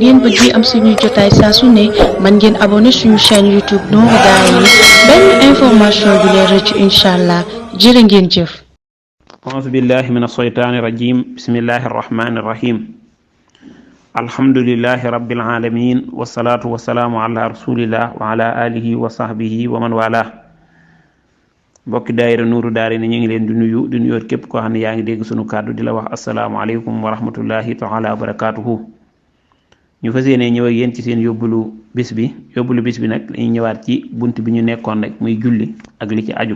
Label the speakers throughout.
Speaker 1: ngeen bëggee am suñuy jotaay saa su ne mën ngeen abonné suñu chaîne YouTube Nourou Darayni benn information du leen rëcc incha allah jërë ngeen jëf.
Speaker 2: auzu billahi min ashaytaani rajim bismillahi arrahmani irrahim alhamdulillahi rabbil alamin wasalaatu wasalaamu ala rasulillah wa ala alihi wa sahbihi wa man wala. mbokki daayira Nourou Darayni ñu ngi leen di nuyu di nuyoot képp koo xam ne yaa ngi dégg sunu kàddu di la wax asalaamualeykum wa rahmatullahi taala wa barakatuhu. ñu fas yéene ñëw ak yéen ci seen yóbbulu bis bi nag dañuy ñëwaat ci bunt bi ñu nekkoon rek muy julli ak li ci aju.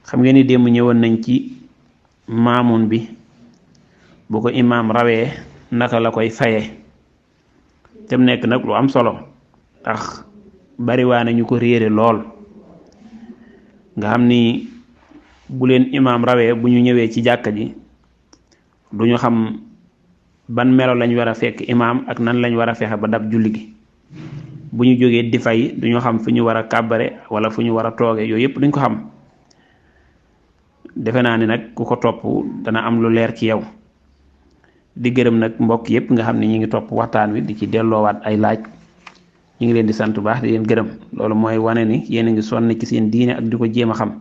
Speaker 2: xam ngeen ni démb ñëwoon nañ ci maamun bi bu ko imaam rawee naka la koy faye te mu nekk nag lu am solo ndax bariwaane ñu ko réere lool nga xam ni bu leen imaam rawee bu ñu ñëwee ci jàkka ji duñu xam ban melo lañ war a fekk imaam ak nan lañ war a fexe ba dab julli gi bu ñu jógee di fay duñu xam fu ñu war a kàbbare wala fu ñu war a tooge yooyu yëpp duñ ko xam. defe naa ni nag ku ko topp dana am lu leer ci yow di gërëm nag mbokk yépp nga xam ne ñi ngi topp waxtaan wi di ci delloowaat ay laaj ñu ngi leen di sant baax di leen gërëm loolu mooy wane ni yéen a ngi sonn ci seen diine ak di ko jéem a xam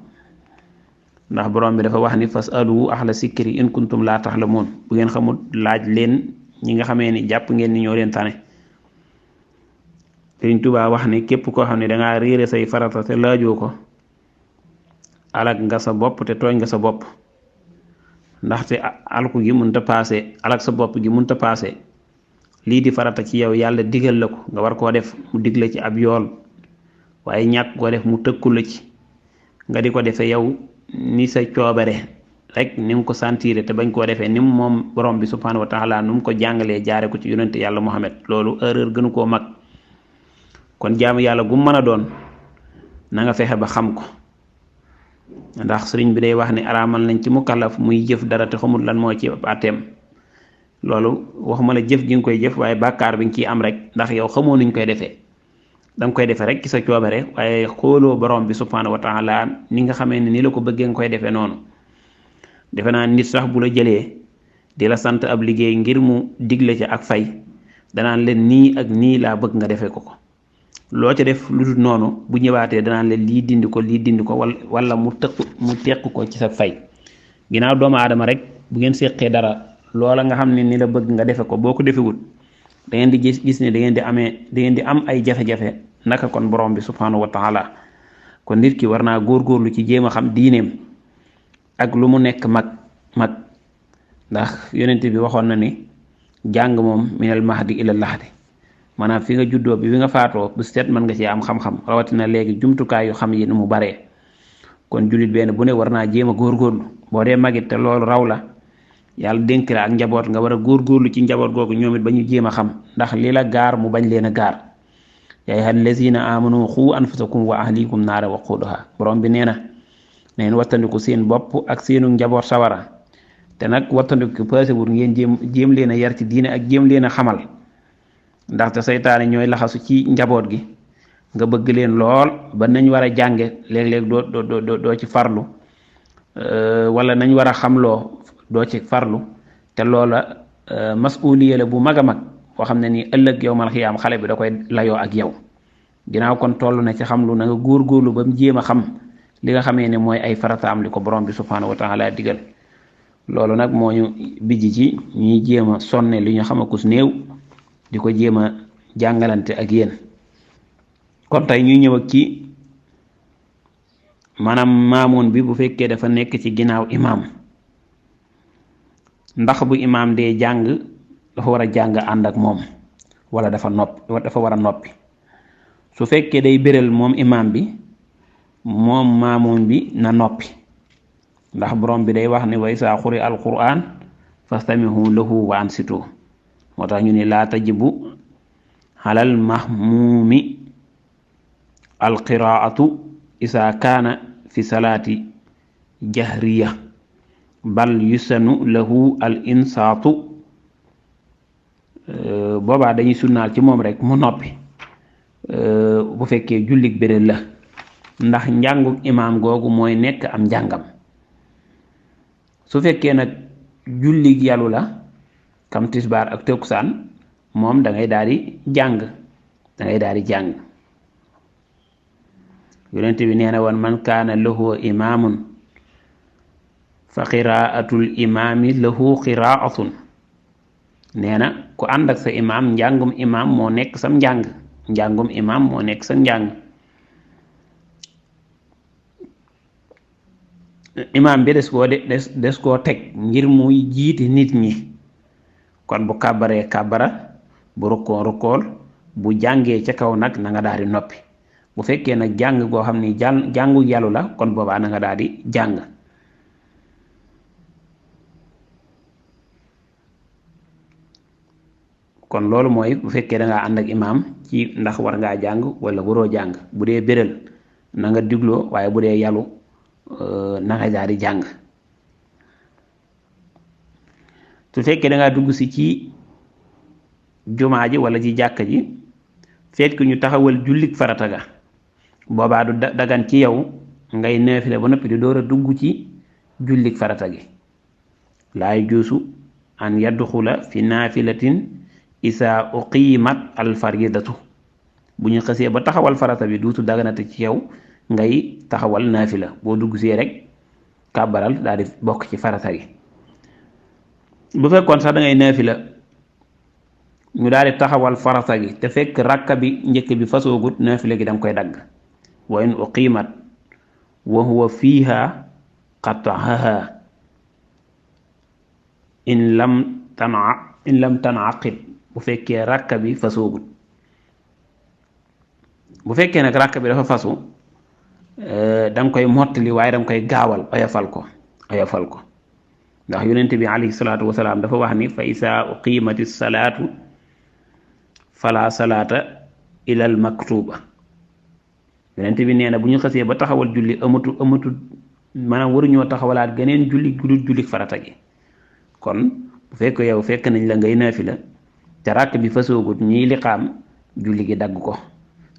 Speaker 2: ndax borom bi dafa wax ni fasalu ahla sikri in kuntum laa taxlamuun bu ngeen xamul laaj leen ñi nga xamee ni jàpp ngeen ni ñoo leen tane. Sëriñ Tuubaa wax ni képp koo xam ne dangaa réere say farata te laajoo ko alak nga sa bopp te tooñ nga sa bopp ndaxte alku gi mënta paase alak sa bopp gi mënta paase lii di farata ci yow yàlla digal la ko nga war koo def mu dig la ci ab yool waaye ñàkk ko def mu tëkku la ci nga di ko defee yow ni sa coobare rek ni mu ko sentire te bañ koo defee ni mu moom borom bi subhanahu wa taala nu mu ko jàngalee jaare ko ci yonente yàlla Muhammad loolu erreur gënu koo mag. kon jaamu yàlla gu mën a doon na nga fexe ba xam ko ndax sëriñ bi day wax ne araamal nañ ci mukallaf muy jëf dara te xamul lan moo ci àtteem loolu waxuma la jëf gi nga koy jëf waaye bàkkaar bi nga ciy am rek ndax yow xamoo nuñ koy defee danga koy defee rek ci sa coobare waaye xooloo borom bi subhanahu wa taala ni nga xamee ne ni la ko bëggee nga koy defee noonu. defe naa nit sax bu la jëlee di la sant ab liggéey ngir mu digle ca ak fay danaan leen nii ak nii laa bëgg nga defee ko loo ca def lu dul noonu bu ñëwaatee danaan leen lii dindi ko wala mu teq ko ci sa fay. ginnaaw doomu aadama rek bu ngeen séqee dara loola nga xam ne ni la bëgg nga defe ko boo ko defewut da ngeen di gis ne da ngeen di am ay jafe-jafe naka kon borom bi subhanahu wa taala. kon nit ki war naa góorgóorlu ci jéem a xam diineem ak lu mu nekk mag ndax yonent bi waxoon na ni jàng moom minal mahdi ila lahdi maanaam fi nga juddoo bi nga faatoo bu set mën nga ci am xam-xam rawatina léegi jumtukaay yu xam yi nu mu baree. kon jullit benn bu ne war naa jéem a góorgóorlu boo dee magit te loolu raw la yàlla dénk la ak njaboot nga war a góorgóorlu ci njaboot googu ñoom it ba ñu jéem a xam ndax li la gaar mu bañ leen a gaar. yaa ayyuhal lazina amanu xuu anfusakum wa ahlikum naara waquuduha borom bi nee na neen wattandiku seen bopp ak seenu njaboot sawara te nag wattandiku paasewul ngeen jéem leen a yar ci diine ak jéem leen a xamal ndaxte saytaane ñooy laxasu ci njaboot gi nga bëgg leen lool ba nañ war a jànge léeg-léeg doo ci farlu wala nañ war a xamloo doo ci farlu te loola masuuliya la bu mag a mag boo xam ne nii ëllëg yawmal xiyaam xale bi da koy layoo ak yow. ginnaaw kon toll na ci xamlu na nga góorgóorlu ba mu jéem a xam li nga xamee ne mooy ay farataam li ko borom bi subhanahu wa taala digal loolu nag moo ñu bijji ci ñuy jéem a sonne li ñu xamakus néew di ko jéem a jàngalante ak yéen. kon tey ñuy ñëw ak ci maanaam maamoon bi bu fekkee dafa nekk ci ginnaaw imaam ndax bu imaam dee jàng dafa war a jàng ànd ak moom wala dafa war a noppi. su fekkee day béral moom imaam bi moom maamoon bi na noppi ndax borom bi day wax ne wa izaa quri'a al-qur'aan fastami'uu lahu wa ansituu moo tax ñu ne laa tajibu alal mahmuumi alqiraatu isa kaana fi salaati jahriya bal yusanu lahu al insaatu boobaa dañuy sunnaal ci moom rek mu noppi bu fekkee jullik bérél la ndax njànguk imaam googu mooy nekk am njàngam. su fekkee nag jullig yàllu la kam tisbaar ak takkusaan moom da ngay daal di jàng yonent bi nee na woon man kaana lahu imaamun fa qiraatul imaami lahu qiraatun nee na ku ànd ak sa imaam njàngum imaam moo nekk sam njàngum imaam moo nekk sa njàng. imaam bi des koo teg ngir muy jiite nit ñi kon bu kàbbaree kàbbara bu rukkoo rukkool bu jàngee ca kaw nag na nga daal di noppi bu fekkee nag jàng goo xam ni jàngu yàllu la kon boobaa na nga daal di jàng. kon loolu mooy bu fekkee da ngaa ànd ak imaam ci ndax war ngaa jàng wala waroo jàng bu dee béral na nga digloo waaye bu dee yàllu na nga daal di jàng. su fekkee da ngaa dugg si ci jumaa ji wala ci jàkka ji fekk ñu taxawal jullik farata ga boobaa du dagan ci yow ngay naafila ba noppi di door a dugg ci jullik farata gi. laa yajuusu an yadxula fi naafilatin isaa uqiimat al faridatu bu ñu xësee ba taxawal farata bi duutu daganate ci yow ngay taxawal naafila boo dugg see rek kàbbaral daal di bokk ci farata gi. bu fekkoon sax da ngay naafila ñu daal di taxawal farata gi te fekk rakka bi njëkk bi fasoogut naafila gi danga koy dagg. wa in uqiimat wa huwa fiiha qatahaha in lam tanaqid bu fekkee rakka bi fasoogut. bu fekkee nag rakka bi dafa fasu danga koy mottali waaye danga koy gaawal oyofal ko ndax yonent bi alayhi salaatu wasalaam dafa wax ni fa isaa uqiimati salaatu fala salaata ilal maktuba yonent bi nee na bu ñu xasee ba taxawal julli amatu maanaam waruñoo taxawalaat geneen julli farata gi. kon bu fekkee yow fekk nañ la ngay naafila te ràkk bi fasoogut ñiy liqaam julli gi dagg ko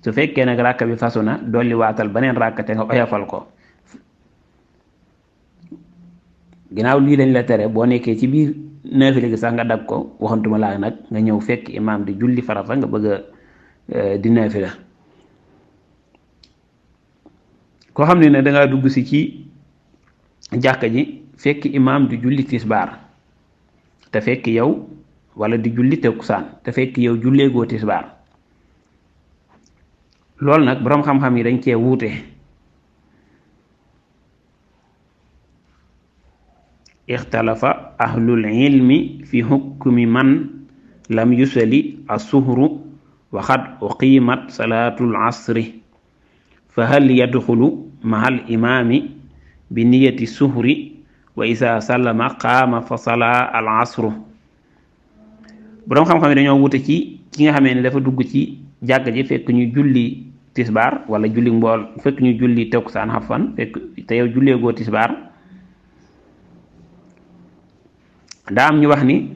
Speaker 2: su fekkee nag ràkk bi fasu na dolli waatal beneen ràkk te nga oyofal ko. ginnaaw lii lañ la tere boo nekkee ci biir naafila gi sax nga dagg ko waxantuma laa nag nga ñëw fekk imaam di julli farata nga bëgg a di naafila. koo xam ne dangaa dugg si ci jàkka ji fekk imaam di julli tisbaar te fekk yow wala di julli takkusaan te fekk yow julleegoo tisbaar loolu nag boroom xam-xam yi dañ cee wuute. ixtalafa ahlul ilmi fi hukmi man lam yusali as-suhru wa qad uqimat salaatul asri fa hal yadxulu mahal imaami bi niyati suhri wa isa sallama qaama fa salaa al asru. boroom xam-xam yi dañoo wute ci ki nga xamee ne dafa dugg ci jàkka ji fekk ñu julli tisbaar wala julli mbool fekk ñu julli takkusaan xafan fekk te yow julleegoo tisbaar. daa am ñu wax ni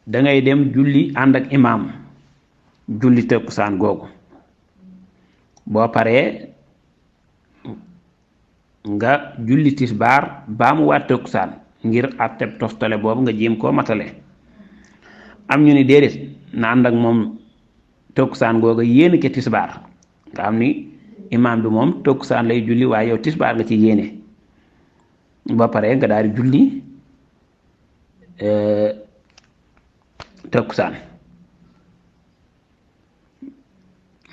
Speaker 2: dangay dem julli ànd ak imaam julli takkusaan googu boo paree nga julli tisbaar baa mu waat takkusaan ngir àtteb toftale boobu nga jéem koo matale. am ñu ni déedéet na ànd ak moom takkusaan googu yéene ca tisbaar nga am ni imaam bi moom takkusaan lay julli waaye yow tisbaar nga ci yéene boo paree nga daal di julli takkusaan.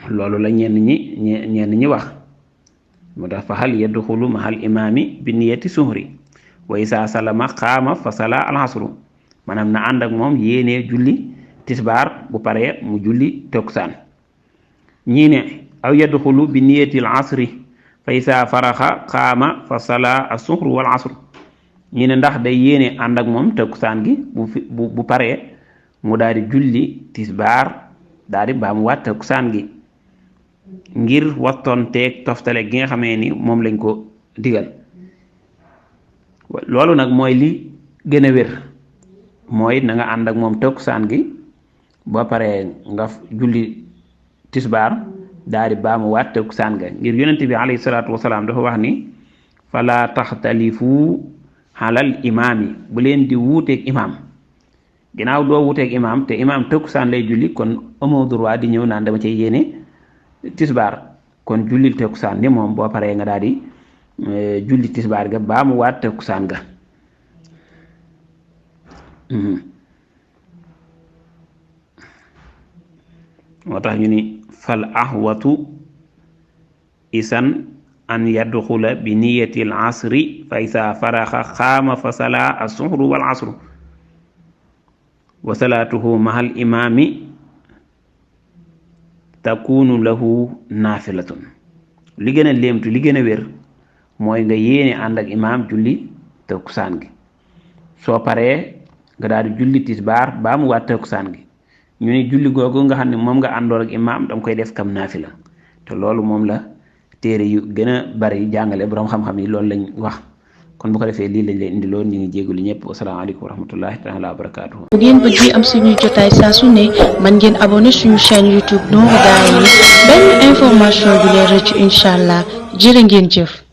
Speaker 2: loolu la ñenn ñi wax moo tax fa hal yadxulu mahal imaami bi niyati suhri wa isa salama qaama fa sala al asru maanaam na ànd ak moom yéenee julli tisbaar bu paree mu julli takkusaan. ñii ne aw yadxulu bi niyati al asri fa isa faraxa qaama fa sala al suhru wal asru ñi ne ndax day yéene ànd ak moom takkusaan gi bu paree mu daal di julli tisbaar daal di baamuwaat takkusaan gi ngir wattoon teeg toftale gi nga xamee ni moom lañ ko digal. loolu nag mooy li gën a wér mooy na nga ànd ak moom takkusaan gi ba paree nga julli tisbaar daal di baamuwaat takkusaan ga ngir yonent bi alayhi salaatu wasalaam dafa wax ni fala taxtalifu xalal imaam yi bu leen di wuuteeg imaam ginnaaw doo wuteeg imaam te imaam takkusaan lay julli kon amoo droit di ñëw naan dama cay yéene tisbaar kon jullil takkusaan ni moom boo paree nga daal di julli tisbaar ga baa mu waat takkusaan ga moo tax ñu ni fal ahwatu isan an yadxula bi niyati al asri fa isa faraxa xaama fa sala as-suhru wal asru wa salaatuhu mahal imaami takunu lahu naafilatun li gën a léemtu li gën a wér mooy nga yéene ànd ak imaam julli takkusaan gi soo paree nga daal di julli tisbaar baa mu waat takkusaan gi ñu ne julli googu nga xam ne moom nga àndoon ak imaam danga koy def kam naafila te loolu moom la téere yu gën a bari jàngale borom xam-xam yi loolu lañ wax kon bu ko defee lii lañ leen indi loon ñu ngi jégalu ñëpp wasalaamaaleykum wa rahmatullahi taala wa barakaatuhu.
Speaker 1: bu ngeen bëggee am suñuy jotaay saa su ne man ngeen abonné suñu chaîne YouTube Nourou Darayni benn information du leen rëcc incha allah jërë ngeen jëf.